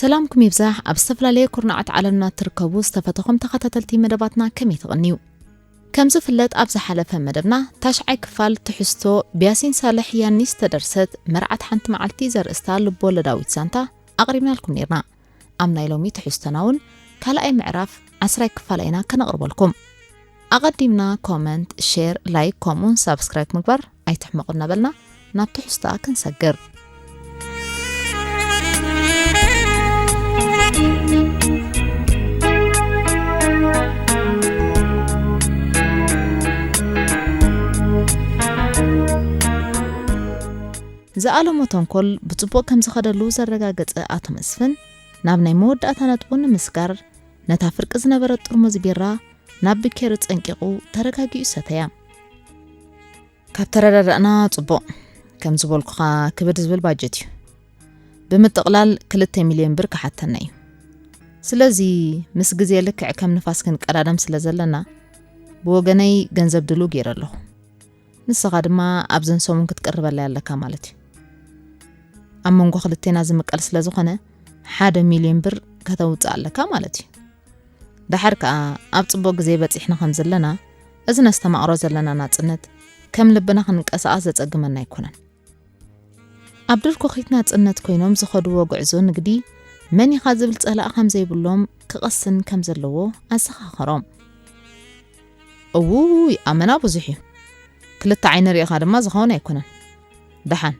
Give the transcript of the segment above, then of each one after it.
ሰላምኩም ይብዛሕ። ኣብ ዝተፈላለየ ኩርናዓት ዓለምና እትርከቡ ዝተፈተኹም ተኸታተልቲ መደባትና ከመይ ትቕንዩ? ከም ዝፍለጥ ኣብ ዝሓለፈ መደብና ታሽዓይ ክፋል ትሕዝቶ ብያሲን ሳልሕ ያኒ ዝተደርሰት መርዓት ሓንቲ መዓልቲ ዘርእስታ ልብ-ወለዳዊት ዛንታ ኣቕሪብናልኩም ነይርና። ኣብ ናይ ሎሚ ትሕዝቶና እውን ካልኣይ ምዕራፍ ዓስራይ ክፋላ ኢና ከነቕርበልኩም። ኣቐዲምና ኮመንት፣ ሼር፣ ላይክ ከምኡውን ሳብስክራይብ ምግባር ኣይትሕመቑ እናበልና ናብ ትሕዝቶኣ ክንሰግር። ዝኣለሞ ተንኮል ብጽቡቕ ከም ዝኸደሉ ዘረጋገጸ ኣቶ መስፍን፣ ናብ ናይ መወዳእታ ነጥቡ ንምስጋር፣ ነታ ፍርቂ ዝነበረት ጥርሙዝ ቢራ ናብ ብኬሪ ጸንቂቑ ተረጋጊኡ ሰተያ። ካብ ተረዳዳእና ጽቡቕ፣ ከም ዝበልኩኻ ክብድ ዝብል ባጀት እዩ። ብምጥቕላል ክልተ ሚልዮን ብር ክሓተና እዩ። ስለዚ ምስ ግዜ ልክዕ ከም ንፋስ ክንቀዳደም ስለ ዘለና፣ ብወገነይ ገንዘብ ድልው ገይረ ኣለኹ። ንስኻ ድማ ኣብዘን ሰሙን ክትቅርበለይ ኣለካ ማለት እዩ። ኣብ መንጎ ክልቴና ዝምቀል ስለ ዝኾነ፣ ሓደ ሚልዮን ብር ከተውፅእ ኣለካ ማለት እዩ። ደሓር ከኣ ኣብ ጽቡቕ ግዜ በጺሕና ከም ዘለና፣ እዚ ነስተማቕሮ ዘለና ናጽነት ከም ልብና ክንንቀሳቐስ ዘጸግመና ኣይኮነን። ኣብ ድርኩኺት ናጽነት ኮይኖም ዝኸድዎ ጉዕዞ ንግዲ መን ኢኻ ዝብል ጸላኢ ከም ዘይብሎም ክቐስን ከም ዘለዎ ኣዘኻኸሮም። እውይ፣ ኣመና ብዙሕ እዩ። ክልተ ዓይኒ ርኢኻ ድማ ዝኸውን ኣይኮነን። ደሓን፣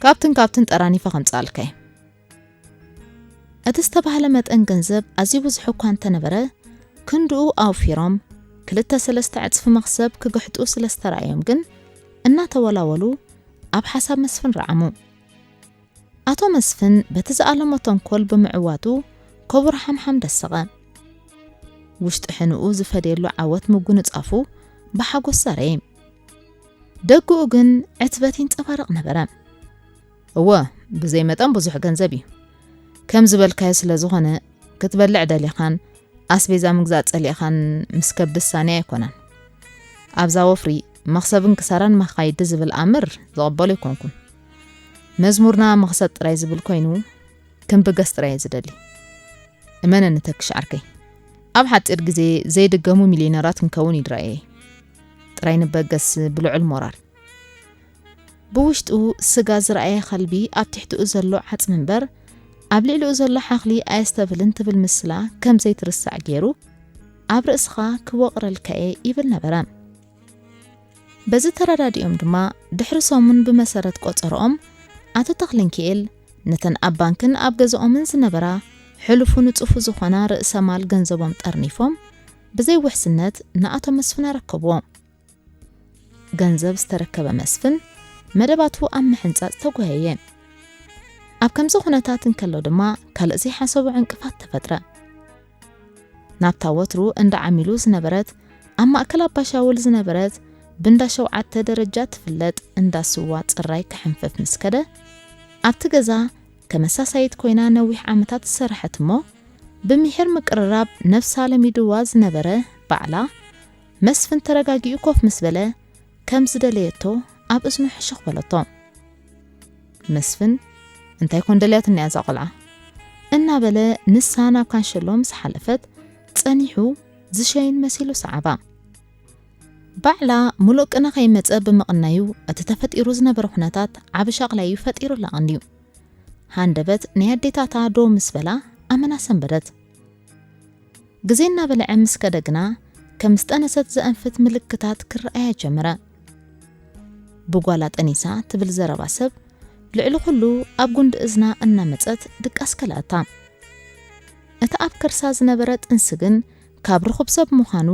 ካብትን ካብትን ጠራኒፈ ከምጽኣልካ እየ። እቲ ዝተባህለ መጠን ገንዘብ ኣዝዩ ብዙሕ እኳ እንተነበረ፣ ክንድኡ ኣውፊሮም ክልተ ሰለስተ ዕጽፊ መኽሰብ ክግሕጡ ስለ ዝተራእዮም ግን፣ እናተወላወሉ ኣብ ሓሳብ መስፍን ረዓሙ። ኣቶ መስፍን በቲ ዝኣለሞ ተንኮል ብምዕዋቱ ከቡር ሓምሓም ደሰቐ። ውሽጢ ሕንኡ ዝፈደየሉ ዓወት ምጉንጻፉ ብሓጎስ ዘረየ። ደግኡ ግን ዕትበት ይንጸባረቕ ነበረ። እወ፣ ብዘይ መጠን ብዙሕ ገንዘብ እዩ። ከም ዝበልካዮ ስለ ዝኾነ፣ ክትበልዕ ደሊኻን ኣስቤዛ ምግዛእ ጸሊእኻን ምስ ከብዲ ሳኒ ኣይኮነን። ኣብዛ ወፍሪ መኽሰብን ክሳራን መኻይዲ ዝብል ኣምር ዝቕበሎ ኣይኮንኩን። መዝሙርና መኽሰብ ጥራይ ዝብል ኮይኑ፣ ክንብገስ ጥራይ እየ ዝደሊ። እመነኒ ተክሽ ዓርከይ፣ ኣብ ሓጺር ግዜ ዘይድገሙ ሚልዮነራት ክንከውን ይድረኣየ። ጥራይ ንበገስ ብልዑል ሞራል። ብውሽጡ ስጋ ዝረኣየ ከልቢ ኣብ ትሕቲኡ ዘሎ ዓጽሚ እምበር ኣብ ልዕሊኡ ዘሎ ሓኽሊ ኣየስተብህልን ትብል ምስላ ከም ዘይትርሳዕ ገይሩ ኣብ ርእስኻ ክወቕረልካ'የ ይብል ነበረ። በዚ ተረዳዲኦም ድማ ድሕሪ ሰሙን ብመሰረት ቆጸሮኦም ኣቶ ተኽለንኪኤል ነተን ኣብ ባንክን ኣብ ገዛኦምን ዝነበራ ሕሉፉ ንጹፉ ዝኾና ርእሰ ማል ገንዘቦም ጠርኒፎም ብዘይ ውሕስነት ንኣቶ መስፍን ኣረከብዎ። ገንዘብ ዝተረከበ መስፍን መደባቱ ኣብ ምሕንጻጽ ተጓየየ። ኣብ ከምዚ ኩነታት እንከሎ ድማ ካልእ ዘይሓሰቦ ዕንቅፋት ተፈጥረ። ናብታ ወትሩ እንዳ ዓሚሉ ዝነበረት ኣብ ማእከል ኣባሻውል ዝነበረት ብእንዳ ሸውዓተ ደረጃ ትፍለጥ እንዳ ስዋ ጽራይ ክሕንፍፍ ምስ ከደ፣ ኣብቲ ገዛ ከመሳሳይት ኮይና ነዊሕ ዓመታት ዝሰረሐት እሞ፣ ብምሒር ምቅርራብ ነፍሳ ለሚድዋ ዝነበረ ባዕላ፣ መስፍን ተረጋጊኡ ኮፍ ምስ በለ፣ ከም ዝደለየቶ ኣብ እዝኑ ሕሽኽ በለቶ። መስፍን፣ እንታይ ኮን ደልያትኒ እያ እዛ ቆልዓ? እናበለ ንሳ ናብ ካንሸሎ ምስ ሓለፈት፣ ጸኒሑ ዝሸይን መሲሉ ሰዓባ። ባዕላ ሙሉእ ቅነ ከይመጸ ብምቕናዩ፣ እቲ ተፈጢሩ ዝነበረ ኩነታት ዓቢ ሻቕላ እዩ ፈጢሩላ ቀንድዩ። ሃንደበት ናይ ኣዴታታ ዶ ምስ በላ ኣመና ሰንበደት። ግዜ እናበልዐ ምስ ከደ ግና፣ ከም ዝጠነሰት ዘእንፍት ምልክታት ክረኣያ ጀመረ። ብጓላ ጠኒሳ ትብል ዘረባ ሰብ፣ ልዕሊ ኩሉ ኣብ ጉንዲ እዝና እናመጸት ድቃስ ከልኣታ። እቲ ኣብ ከርሳ ዝነበረ ጥንሲ ግን፣ ካብ ርኹብ ሰብ ምዃኑ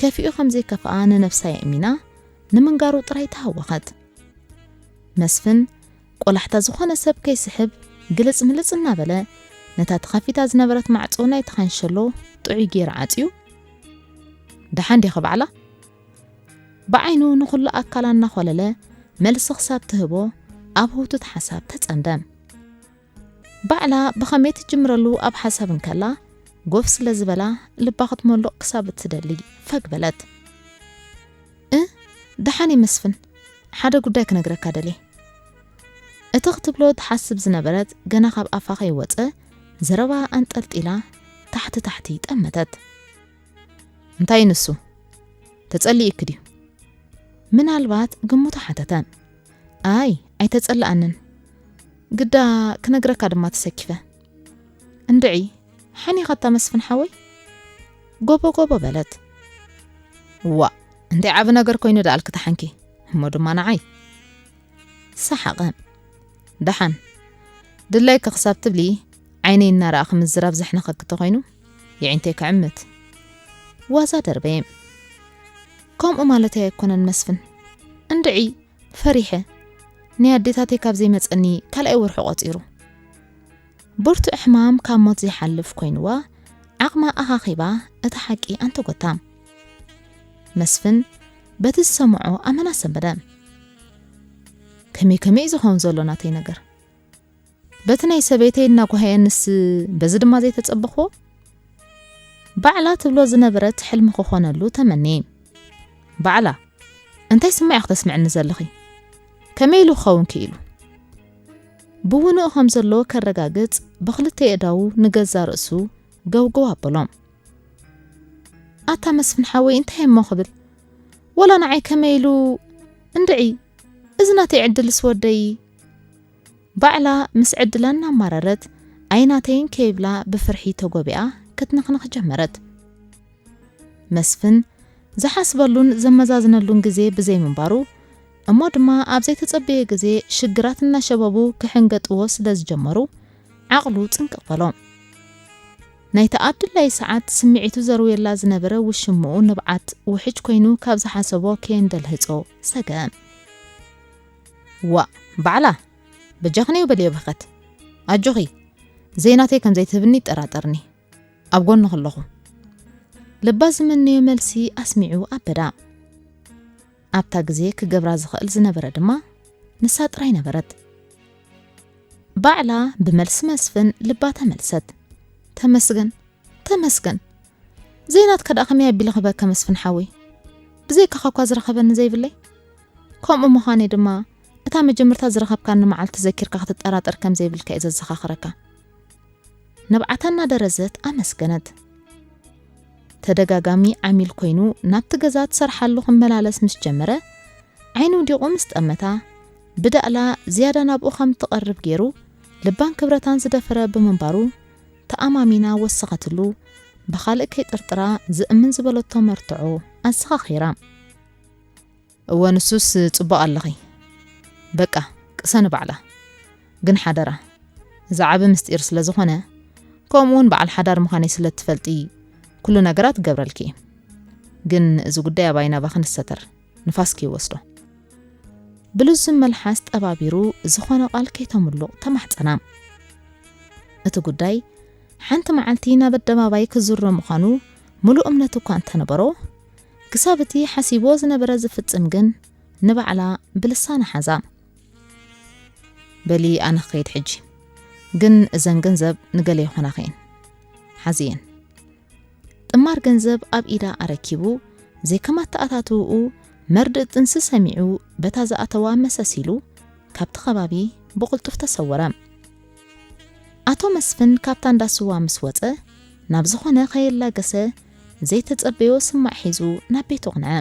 ከፊኡ ከም ዘይከፍኣ ንነፍሳ የእሚና፣ ንምንጋሩ ጥራይ ተሃወኸት። መስፍን፣ ቆላሕታ ዝኾነ ሰብ ከይስሕብ ግልጽ ምልጽ እናበለ፣ ነታ ተኸፊታ ዝነበረት ማዕጾ ናይቲ ካንሸሎ ጥዑይ ገይሩ ዓጽዩ፣ ደሓን ዲኺ ባዕላ? ብዓይኑ ንኹሉ ኣካላ እናኾለለ፣ መልሲ ክሳብ ትህቦ፣ ኣብ ህውቱት ሓሳብ ተጸምደ። ባዕላ ብኸመይ ትጅምረሉ ኣብ ሓሳብ እንከላ፣ ጎፍ ስለ ዝበላ፣ ልባ ክትመልቕ ክሳብ እትደሊ ፈግ በለት። እ፣ ደሓን እየ መስፍን፣ ሓደ ጉዳይ ክነግረካ ደልየ። እቲ ክትብሎ ትሓስብ ዝነበረት ገና ካብ ኣፋ ከይወጸ፣ ዘረባ ኣንጠልጢላ ታሕቲ ታሕቲ ጠመተት። "እንታይ ንሱ? ተጸሊእክ ድዩ?" ምናልባት ግምቱ ሓተተ። "ኣይ፣ ኣይተጸላኣንን። ግዳ ክነግረካ ድማ ተሰኪፈ። እንድዒ፣ ሓኒኻታ መስፍን ሓወይ?" ጎቦ ጎቦ በለት። "ዋእ፣ እንታይ ዓቢ ነገር ኮይኑ ደኣልኪ ተሓንኪ? እሞ ድማ ንዓይ?" ሰሓቐ። "ደሓን፣ ድላይኪ ክሳብ ትብሊ፣ ዓይነይ እናረኣኺ ምዝራብ ዘሕንኸኪ ተኾይኑ፣ የዒንተይ ክዕምት።" ዋዛ ደርበየ። "ከምኡ ማለተይ ኣይኮነን መስፍን። እንድዒ፣ ፈሪሐ። ናይ ኣዴታተይ ካብ ዘይመጸኒ ካልኣይ ወርሑ ቆጺሩ።" ብርቱዕ ሕማም ካብ ሞት ዘይሓልፍ ኮይንዋ፣ ዓቕማ ኣኻኺባ እታ ሓቂ ኣንተጎታ። መስፍን በቲ ዝሰምዖ ኣመና ሰንበደ። "ከመይ ከመይ እዩ ዝኸውን ዘሎ ናተይ ነገር? በቲ ናይ ሰበይተይ እናጓሃየንስ በዚ ድማ ዘይተጸበኽዎ?" ባዕላ ትብሎ ዝነበረት ሕልሚ ክኾነሉ ተመንየ። "ባዕላ እንታይ ስምዒ ክትስምዕኒ ዘለኺ? ከመይ ኢሉ ክኸውን ክኢሉ?" ብውኑኡ ከም ዘሎ ከረጋግጽ ብኽልተ የእዳዉ ንገዛ ርእሱ ገውገው ኣበሎ። "ኣታ መስፍን ሓወይ እንታይ እሞ ክብል? ወላ ንዓይ ከመይ ኢሉ? እንድዒ፣ እዚ ናተይ ዕድልስ ወደይ?" ባዕላ ምስ ዕድላ እናማረረት ኣይናተይን ከይብላ ብፍርሒ ተጎቢኣ ክትንኽንኽ ጀመረት። መስፍን ዝሓስበሉን ዘመዛዝነሉን ግዜ ብዘይምንባሩ፣ እሞ ድማ ኣብ ዘይተጸበየ ግዜ ሽግራት እናሸበቡ ክሕንገጥዎ ስለ ዝጀመሩ፣ ዓቕሉ ጽንቅቕ በሎ። ናይታ ኣብ ድላዩ ሰዓት ስምዒቱ ዘርውየላ ዝነበረ ውሽምኡ ንብዓት ውሕጅ ኮይኑ ካብ ዝሓሰቦ ከየንደልህጾ ሰግአ። "ዋእ፣ ባዕላ፣ በጃኽንዮ በልዮ ብኸት። ኣጆኺ፣ ዘይናተይ ከም ዘይትህብኒ ይጠራጠርኒ። ኣብ ጎንኺ ኣለኹ።" ልባ ዝምነዮ መልሲ ኣስሚዑ ኣበዳ። ኣብታ ግዜ ክገብራ ዝኽእል ዝነበረ ድማ ንሳ ጥራይ ነበረት። ባዕላ ብመልሲ መስፍን ልባ ተመልሰት። "ተመስገን፣ ተመስገን። ዘይናትካ ደኣ ከመይ ኣቢለ ክህበካ መስፍን ሓወይ? ብዘይካኻ እኳ ዝረኸበኒ ዘይብለይ። ከምኡ ምዃነይ ድማ እታ መጀመርታ ዝረኸብካኒ መዓልቲ ዘኪርካ ክትጠራጠር ከም ዘይብልካ እየ ዘዘኻኽረካ።" ንብዓታ እናደረዘት ኣመስገነት። ተደጋጋሚ ዓሚል ኮይኑ ናብቲ ገዛ ትሰርሓሉ ክመላለስ ምስ ጀመረ፣ ዓይኑ ውዲቑ ምስ ጠመታ፣ ብዳእላ ዝያዳ ናብኡ ከም ትቐርብ ገይሩ ልባን ክብረታን ዝደፈረ ብምንባሩ፣ ተኣማሚና ወሰኸትሉ፣ ብኻልእ ከይጥርጥራ ዝእምን ዝበለቶ መርትዖ ኣዘኻኺራ። "እወ፣ ንሱስ ጽቡቕ ኣለኺ። በቃ፣ ቅሰኒ ባዕላ። ግን ሓደራ፣ እዚ ዓቢ ምስጢር ስለ ዝኾነ፣ ከምኡውን በዓል ሓዳር ምዃነይ ስለ እትፈልጢ፣ ኩሉ ነገራት ክገብረልኪ እየ። ግን እዚ ጉዳይ ኣባይ ናባኺ ንሰተር፣ ንፋስ ከይወስዶ።" ብልዙም መልሓስ ጠባቢሩ ዝኾነ ቃል ከይተምሉቕ ተማሕጸና። እቲ ጉዳይ ሓንቲ መዓልቲ ናብ ኣደባባይ ክዝሮ ምዃኑ ምሉእ እምነት እኳ እንተነበሮ፣ ክሳብ እቲ ሓሲብዎ ዝነበረ ዝፍጽም ግን ንባዕላ ብልሳና ሓዛ። "በሊ ኣነ ክኸይድ ሕጂ፣ ግን እዘን ገንዘብ ንገለ ይኾናኺ እየን፣ ሓዝየን።" ጥማር ገንዘብ ኣብ ኢዳ ኣረኪቡ፣ ዘይከም ኣተኣታትውኡ መርድእ ጥንሲ ሰሚዑ፣ በታ ዝኣተዋ መሰስ ኢሉ ካብቲ ከባቢ ብቕልጡፍ ተሰወረ። ኣቶ መስፍን ካብታ እንዳ ስዋ ምስ ወጸ፣ ናብ ዝኾነ ከየላገሰ ዘይተጸበዮ ስማዕ ሒዙ ናብ ቤቱ ኣቕንዐ።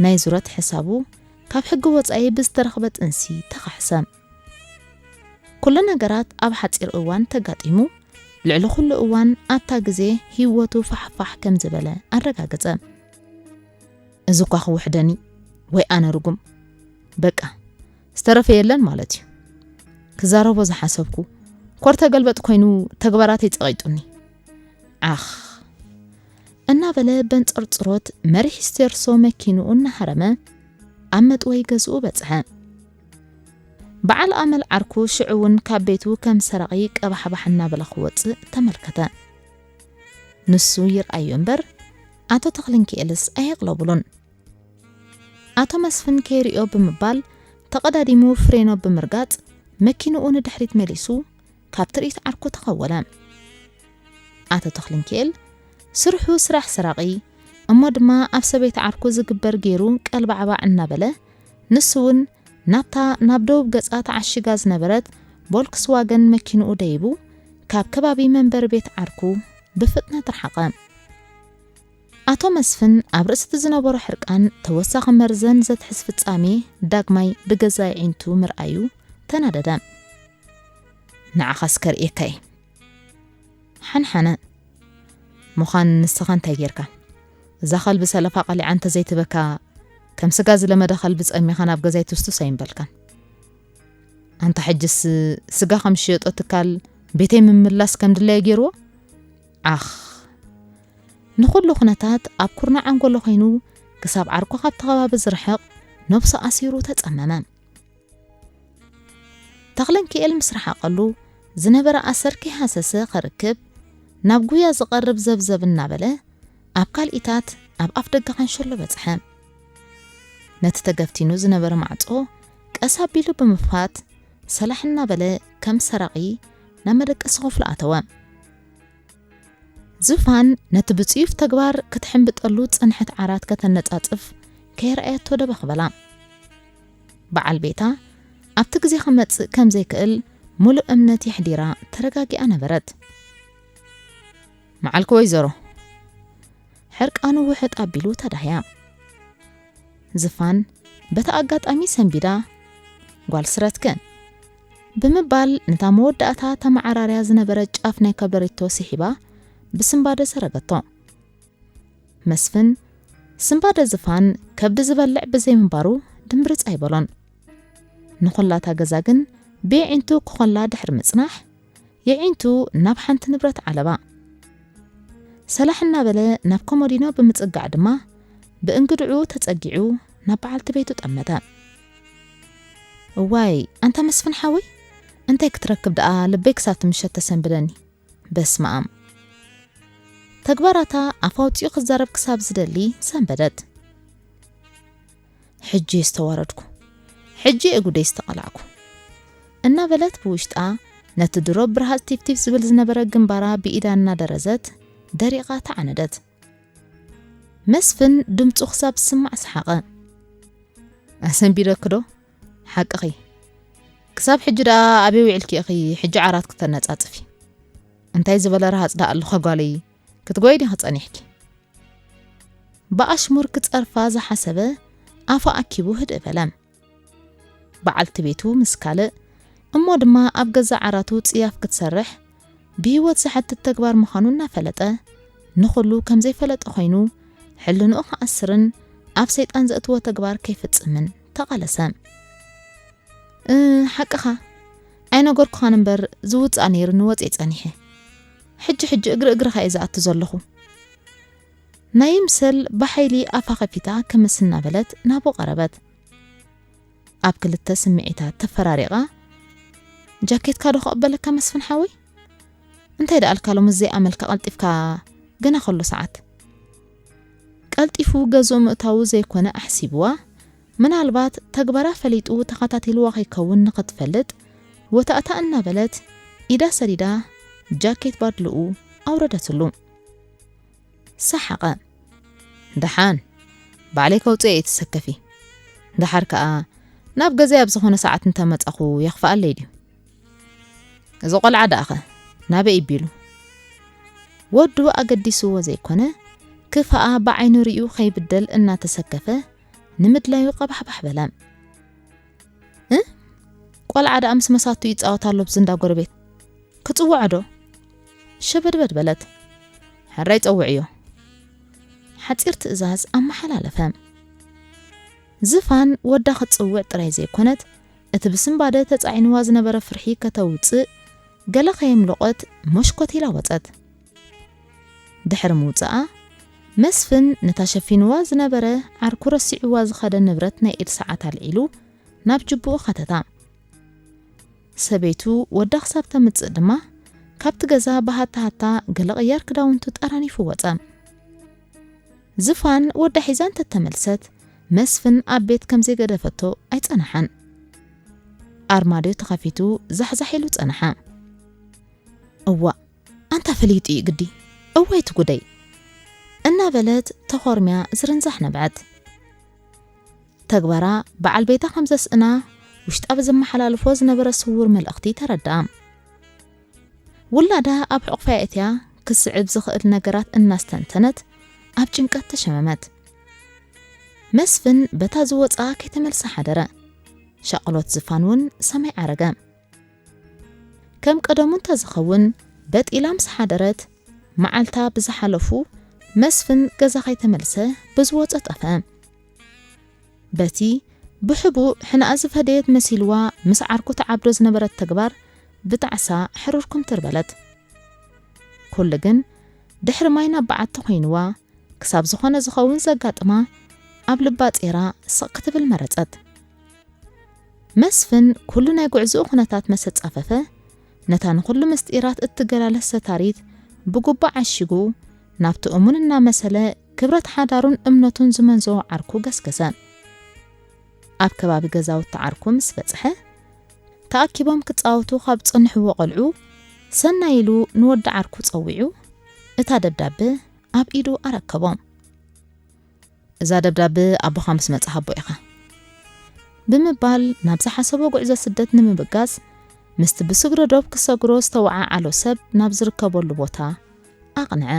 ናይ ዙረት ሕሳቡ ካብ ሕጊ ወጻኢ ብዝተረኽበ ጥንሲ ተኻሕሰ። ኩሉ ነገራት ኣብ ሓጺር እዋን ተጋጢሙ፣ ልዕሊ ኩሉ እዋን ኣብታ ግዜ ህይወቱ ፋሕፋሕ ከም ዝበለ ኣረጋገጸ። "እዚ እኳ ክውሕደኒ ወይ ኣነ ርጉም። በቃ፣ ዝተረፈ የለን ማለት እዩ። ክዛረቦ ዝሓሰብኩ ኮርተ ገልበጥ ኮይኑ ተግባራተይ ጸቒጡኒ። ዓኽ!" እናበለ በንጸርጽሮት መሪሕ ስቴርሶ መኪንኡ እናሃረመ ኣብ መጥወይ ገዝኡ በጽሐ። በዓል ኣመል ዓርኩ ሽዑ እውን ካብ ቤቱ ከም ሰራቒ ቀባሕባሕ እናበለ ክወጽእ ተመልከተ። ንሱ ይርኣዮ እምበር ኣቶ ተኽለንኪኤልስ ኣየቕለቡሉን። ኣቶ መስፍን ከይርእዮ ብምባል ተቐዳዲሙ ፍሬኖ ብምርጋጽ መኪንኡ ንድሕሪት መሊሱ ካብ ትርኢት ዓርኩ ተኸወለ። ኣቶ ተኽለንኪኤል ስርሑ ስራሕ ሰራቒ እሞ ድማ ኣብ ሰበይቲ ዓርኩ ዝግበር ገይሩ ቀልባዕባዕ እናበለ ንሱ እውን ናብታ ናብ ደቡብ ገጻ ተዓሺጋ ዝነበረት ቮልክስዋገን መኪንኡ ደይቡ ካብ ከባቢ መንበሪ ቤት ዓርኩ ብፍጥነት ረሓቐ። ኣቶ መስፍን ኣብ ርእሲ እቲ ዝነበሮ ሕርቃን ተወሳኺ መርዘን ዘትሕዝ ፍጻሜ ዳግማይ ብገዛእ ኣዒንቱ ምርኣዩ ተናደደ። ንዓኻስ ከርእየካ እየ። ሓንሓነ። ምዃን ንስኻ እንታይ ጌርካ? እዛ ከልቢ ሰለፋ ቀሊዓ እንተዘይትበካ፣ ከም ስጋ ዝለመደ ከልቢ ጸሚኻ ናብ ገዛይ ትስቱስ ኣይምበልካን። ኣንታ ሕጅስ ስጋ ከም ዝሽየጦ ትካል ቤተይ ምምላስ ከም ድላዩ ገይርዎ? ዓኽ። ንኹሉ ኩነታት ኣብ ኩርናዕ ኣንጎሎ ኮይኑ ክሳብ ዓርኩ ካብቲ ከባቢ ዝርሕቕ ነብሱ ኣሲሩ ተጸመመ። ተኽለንኪኤል ምስ ረሓቐሉ ዝነበረ ኣሰር ከይሃሰሰ ከርክብ ናብ ጉያ ዝቐርብ ዘብዘብ እናበለ ኣብ ካልኢታት ኣብ ኣፍ ደገ ካንሸሎ በጽሐ። ነቲ ተገፍቲኑ ዝነበረ ማዕጾ ቀስ ኣቢሉ ብምኽፋት ሰላሕ እናበለ ከም ሰራቒ ናብ መደቀሲ ክፍሉ ኣተወ። ዝፋን ነቲ ብጽዩፍ ተግባር ክትሕምብጠሉ ዝጸንሐት ዓራት ከተነጻጽፍ ከይረኣየቶ ደበኽ በላ። በዓል ቤታ ኣብቲ ግዜ ክመጽእ ከም ዘይክእል ሙሉእ እምነት የሕዲራ ተረጋጊኣ ነበረት። መዓልኪ ወይዘሮ። ሕርቃኑ ውሕጥ ኣቢሉ ተዳህያ። ዝፋን በቲ ኣጋጣሚ ሰንቢዳ፣ ጓል ስረትክን ብምባል ነታ መወዳእታ ተመዓራርያ ዝነበረ ጫፍ ናይ ከብደሪቶ ስሒባ ብስንባደ ሰረገቶ። መስፍን ስንባደ ዝፋን ከብዲ ዝበልዕ ብዘይምንባሩ ድምብርጽ ኣይበሎን። ንኹላታ ገዛ ግን ብየዒንቱ ክኾላ ድሕሪ ምጽናሕ፣ የዒንቱ ናብ ሓንቲ ንብረት ዓለባ። ሰላሕ እናበለ ናብ ኮሞዲኖ ብምጽጋዕ ድማ ብእንግድዑ ተጸጊዑ ናብ በዓልቲ ቤቱ ጠመተ። እዋይ፣ ኣንታ መስፍን ሓወይ፣ እንታይ ክትረክብ ደኣ ልበይ ክሳብ ትምሸት ተሰንብደኒ። በስመ ኣብ። ተግባራታ ኣፍ ኣውጺኡ ክዛረብ ክሳብ ዝደሊ ሰንበደት። ሕጂ ዝተዋረድኩ፣ ሕጂ እየ ጉደይ ዝተቐላዕኩ እናበለት ብውሽጣ ነቲ ድሮ ብርሃጽ ቲፍቲፍ ዝብል ዝነበረ ግንባራ ብኢዳ እናደረዘት ደሪቓ ተዓነደት። መስፍን ድምጹ ክሳብ ዝስማዕ ሰሓቐ። ኣሰንቢደኪ ዶ? ሓቅኺ። ክሳብ ሕጂ ደኣ ኣበይ ውዒልኪ ኢኺ ሕጂ ዓራት ክተነጻጽፊ? እንታይ ዝበለ ረሃጽ ደኣ ኣለኻ ጓለይ? ክትጎይ ዲኺ ጸኒሕኪ? ብኣሽሙር ክጸርፋ ዝሓሰበ ኣፉ ኣኪቡ ህድእ በለ። በዓልቲ ቤቱ ምስ ካልእ እሞ ድማ ኣብ ገዛ ዓራቱ ጽያፍ ክትሰርሕ ብህይወት ዝሓትት ተግባር ምዃኑ እናፈለጠ ንኹሉ ከም ዘይፈለጠ ኮይኑ ሕልንኡ ክኣስርን ኣብ ሰይጣን ዘእትዎ ተግባር ከይፍጽምን ተቓለሰ። እ፣ ሓቅኻ ኣይነገርኩኻን እምበር ዝውጻእ ነይሩኒ ወጽየ ጸኒሐ። ሕጂ ሕጂ እግሪ እግርኻ እየ ዝኣቱ ዘለኹ። ናይ ምሰል ብሓይሊ ኣፋ ከፊታ ክምስ እናበለት ናብኡ ቀረበት። ኣብ ክልተ ስምዒታት ተፈራሪቓ፣ ጃኬትካ ዶ ክቕበለካ መስፍን ሓወይ? እንታይ ደኣልካ ሎምስ ዘይኣመልካ ቀልጢፍካ ገና ከሎ ሰዓት? ቀልጢፉ ገዝኡ ምእታዉ ዘይኮነ ኣሕሲብዋ፣ ምናልባት ተግባራ ፈሊጡ ተኸታቲልዋ ከይከውን ንኽትፈልጥ ወታእታ እናበለት ኢዳ ሰዲዳ ጃኬት ባድልኡ ኣውረደትሉ። ሰሓቐ። ደሓን፣ ባዕለይ ከውፅኦ እየ፣ ተሰከፊ። ደሓር ከኣ ናብ ገዛይ ኣብ ዝኾነ ሰዓት እንተመጻኹ የኽፍኣለይ ድዩ? እዚ ቆልዓ ደኣኸ ናበይ ቢሉ? ወዱ ኣገዲስዎ ዘይኮነ፣ ክፋኣ ብዓይኑ ርእዩ ከይብደል እናተሰከፈ ንምድላዩ ቀባሕባሕ በለ። እ? ቆልዓ ደኣ ምስ መሳቱ ይጻወት ኣሎ ኣብዚ እንዳ ጎረቤት። ክጽውዖ ዶ? ሸበድበድ በለት። ሕራይ ጸውዕዮ። ሓጺር ትእዛዝ ኣመሓላለፈ። ዝፋን ወዳ ክትጽውዕ ጥራይ ዘይኮነት፣ እቲ ብስንባደ ተጻዒንዋ ዝነበረ ፍርሒ ከተውጽእ ገለ ከየምለቖት መሽኮት ኢላ ወጸት። ድሕሪ ምውጽኣ፣ መስፍን ነታ ሸፊንዋ ዝነበረ ዓርኩ ረሲዕዋ ዝኸደ ንብረት ናይ ኢድ ሰዓት ኣልዒሉ ናብ ጅብኡ ኸተታ። ሰበይቱ ወዳ ክሳብ ተምጽእ ድማ፣ ካብቲ ገዛ ብሃታ ሃታ ገለ ቅያር ክዳውንቱ ጠራኒፉ ወጸ። ዝፋን ወዳ ሒዛ እንተተመልሰት፣ መስፍን ኣብ ቤት ከም ዘይገደፈቶ ኣይጸንሓን። ኣርማድዮ ተኸፊቱ ዛሕዛሕ ኢሉ ጸንሓ። እዋእ፣ ኣንታ ፈሊጡ እዩ ግዲ፣ እዋይ እቲ ጉደይ እናበለት ተኾርምያ ዝርንዛሕ ነብዐት። ተግባራ በዓል ቤታ ከም ዘስእና ውሽጣ ብዘመሓላልፎ ዝነበረ ስዉር መልእኽቲ ተረድኣ። ውላዳ ኣብ ሕቑፋ ኣእትያ ክስዕብ ዝኽእል ነገራት እናስተንተነት ኣብ ጭንቀት ተሸመመት። መስፍን በታ ዝወፅኣ ከይተመልሰ ሓደረ። ሻቕሎት ዝፋን እውን ሰማይ ዓረገ። ከም ቀደሙ እንተዝኸውን በጢላ ምስ ሓደረት፣ መዓልታ ብዝሓለፉ መስፍን ገዛ ከይተመልሰ ብዝወፀ ጠፍአ። በቲ ብሕቡእ ሕናኣ ዝፈደየት መሲልዋ ምስ ዓርኩ ተዓብዶ ዝነበረት ተግባር ብጣዕሳ ሕሩር ኩምትር በለት። ኩሉ ግን ድሕሪ ማይ ናብ በዓቲ ኮይንዋ፣ ክሳብ ዝኾነ ዝኸውን ዘጋጥማ ኣብ ልባ ጼራ ስቕ ክትብል መረጸት። መስፍን ኩሉ ናይ ጉዕዝኡ ኩነታት መሰ ጻፈፈ፣ ነታ ንኹሉ ምስጢራት እትገላለስ ሰታሪት ብጉባእ ዓሺጉ ናብቲ እሙን እናመሰለ ክብረት ሓዳሩን እምነቱን ዝመንዝኦ ዓርኩ ገስገሰ። ኣብ ከባቢ ገዛውቲ ዓርኩ ምስ በጽሐ፣ ተኣኪቦም ክጻወቱ ካብ ጸንሕዎ ቆልዑ ሰናይ ኢሉ ንወዲ ዓርኩ ጸዊዑ እታ ደብዳበ ኣብ ኢዱ ኣረከቦ። "እዛ ደብዳበ ኣቦኻ ምስ መጽእ ሃቦ ኢኻ" ብምባል ናብ ዝሓሰቦ ጉዕዞ ስደት ንምብጋስ ምስቲ ብስግረ ዶብ ክሰግሮ ዝተወዓዓሎ ሰብ ናብ ዝርከበሉ ቦታ ኣቕንዐ።